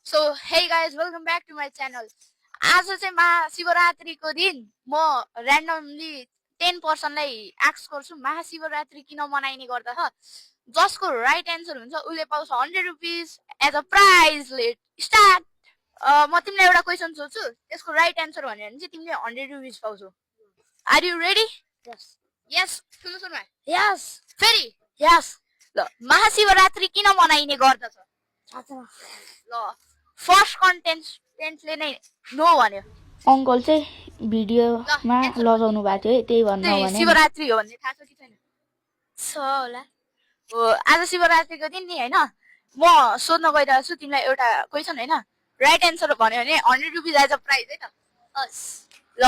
So hey guys, welcome back to my channel. आज चाहिँ महाशिवरात्रिको दिन म र्यान्डमली 10 पर्सनलाई आस्क गर्छु महाशिवरात्रि किन मनाइने गर्दछ। जसको राइट एन्सर हुन्छ उसले पाउँछ 100 rupees as a prize. Let start. म तिमीलाई एउटा क्वेसन सोध्छु, त्यसको राइट एन्सर भन्यो भने चाहिँ तिमीले 100 रुपीज पाउँछौ। Are you ready? Yes. Yes सुन्नु सुन्नु। यस। फेरि यस। ल महाशिवरात्रि किन मनाइने गर्दछ? ल फर्स्ट कन्टेन्टले नै नो भन्यो। अङ्कल चाहिँ भिडियोमा लगाउनु भएको थियो है, त्यही भन्नु भने शिवरात्रि हो भन्ने थाहा छ कि छैन? छ होला। हो आज शिवरात्रिको दिन नि हैन, म सोध्न गइरहेको छु तिमीलाई एउटा क्वेसन हैन, राइट एन्सर भन्यो भने 100 रुपीज एज अ प्राइज है त। ल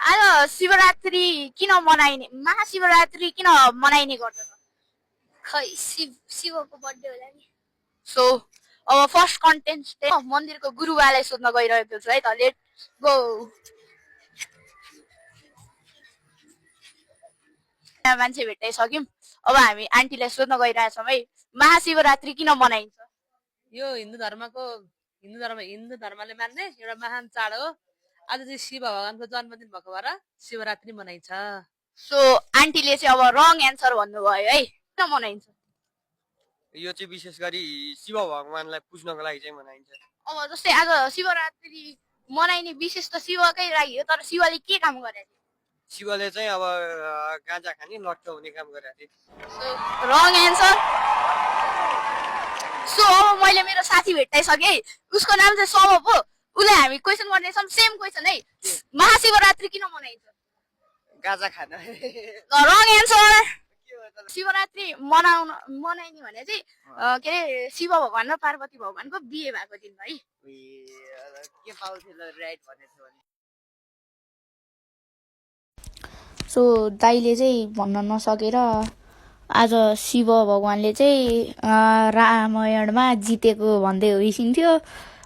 आज शिवरात्रि किन मनाइने, महाशिवरात्रि किन मनाइने गर्दछ? खै शिवको बर्थडे होला नि। सो अब फर्स्ट कन्टेन्ट मन्दिरको गुरुबालाई सोध्न गइरहेको छु है त। Let go. मान्छे भेटाइसक्यौँ, अब हामी आन्टीलाई सोध्न गइरहेछौँ है, महाशिवरात्रि किन मनाइन्छ? यो हिन्दू धर्मले मान्ने एउटा महान चाड हो। आज चाहिँ शिव भगवानको जन्मदिन भएको भएर शिवरात्रि मनाइन्छ। सो आन्टीले चाहिँ अब रङ एन्सर भन्नुभयो है, किन मनाइन्छ? यो चाहिँ विशेष गरी शिव भगवानलाई पुज्नको लागि चाहिँ मनाइन्छ। अब जस्तै आज शिवरात्रि मनाइने विशेष त शिवकै लागि हो, तर शिवले के काम गरेको थियो? शिवले चाहिँ अब गाँजा खाने लट्ठो हुने काम गरेको थियो। सो रङ एन्सर। सो अब मैले मेरो साथी भेटाइसकेँ है, उसको नाम चाहिँ सौरभ हो। उसलाई हामी क्वेसन गर्नेछौँ, सेम क्वेसन है, महाशिवरात्रि किन मनाइन्छ? गाँजा खान। रङ एन्सर। शिवरात्रि मनाइने भने चाहिँ के अरे शिव भगवान र पार्वती भगवानको बिहे भएको दिन है। के पाउँथ्यो राइट भनेको भने। सो दाइले चाहिँ भन्न नसकेर आज शिव भगवानले चाहिँ रामायणमा जितेको भन्दै होइसिन्थ्यो,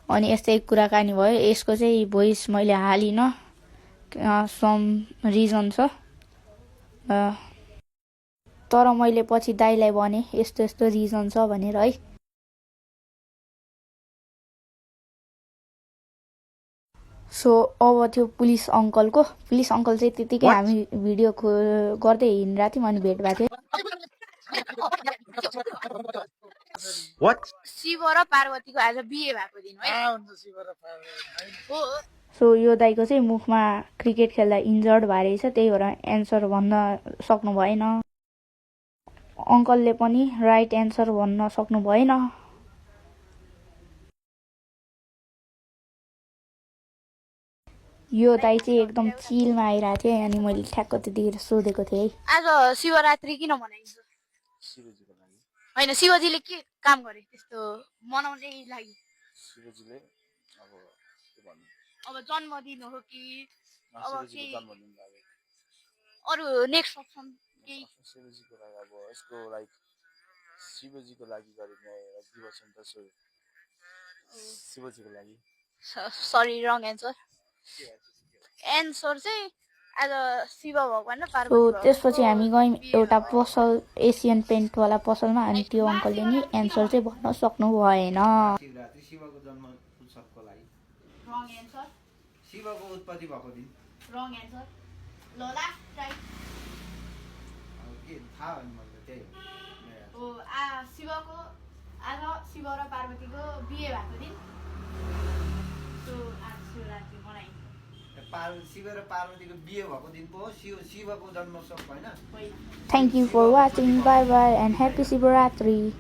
अनि यस्तै कुराकानी भयो। यसको चाहिँ भोइस मैले हालिनँ, सम रिजन छ, तर मैले पछि दाइलाई भने यस्तो यस्तो रिजन छ भनेर है। सो अब त्यो पुलिस अङ्कल चाहिँ त्यतिकै हामी भिडियो गर्दै हिँडिरहेको थियौँ, अनि भेट भएको थियो। शिव र पार्वतीको आज बिहे भएको दिन है। सो यो दाइको चाहिँ मुखमा क्रिकेट खेल्दा इन्जर्ड भएर रहेछ, त्यही भएर एन्सर भन्न सक्नु भएन। अङ्कलले पनि राइट एन्सर भन्न सक्नु भएन। यो दाइ चाहिँ एकदम चिलमा आइरहेको थियो, अनि मैले ठ्याक्क त्यतिखेर सोधेको थिएँ है, आज शिवरात्रि किन मनाइन्छ? शिवजीको लागि होइन, शिवजीले के काम गरे त्यस्तो मनाउने लागि? शिवजीले अब जन्मदिन हो कि अब जन्मदिन लागि अरू नेक्स्ट अप्सन केही? शिवजीको लागि अब यसको लाइक शिवजीको लागि गरिने दिवस हुन्छ, सो शिवजीको लागि। सरी रङ एन्सर। एन्सर चाहिँ आज शिव भगवान र पार्वती। त्यसपछि हामी गयौँ एउटा पसल, एसियन पेन्टवाला पसलमा, अनि त्यो अङ्कलले नि एन्सर चाहिँ भन्न सक्नु भएन। शिवरात्रि शिवको जन्म उत्सवको लागि। रङ एन्सर। शिवको उत्पत्ति भएको दिन। रङ एन्सर। ल लास्ट ट्राई। अब के थाहा भने मैले त्यही हो। शिवको आज शिव र पार्वतीको बिहे भएको दिन, सो आज शिवरात्रि मनाइन्छ। शिव र पार्वतीको बिहे भएको दिन पो हो शिवको जन्मोत्सव होइन। Thank you for watching. Bye bye and happy Shivaratri.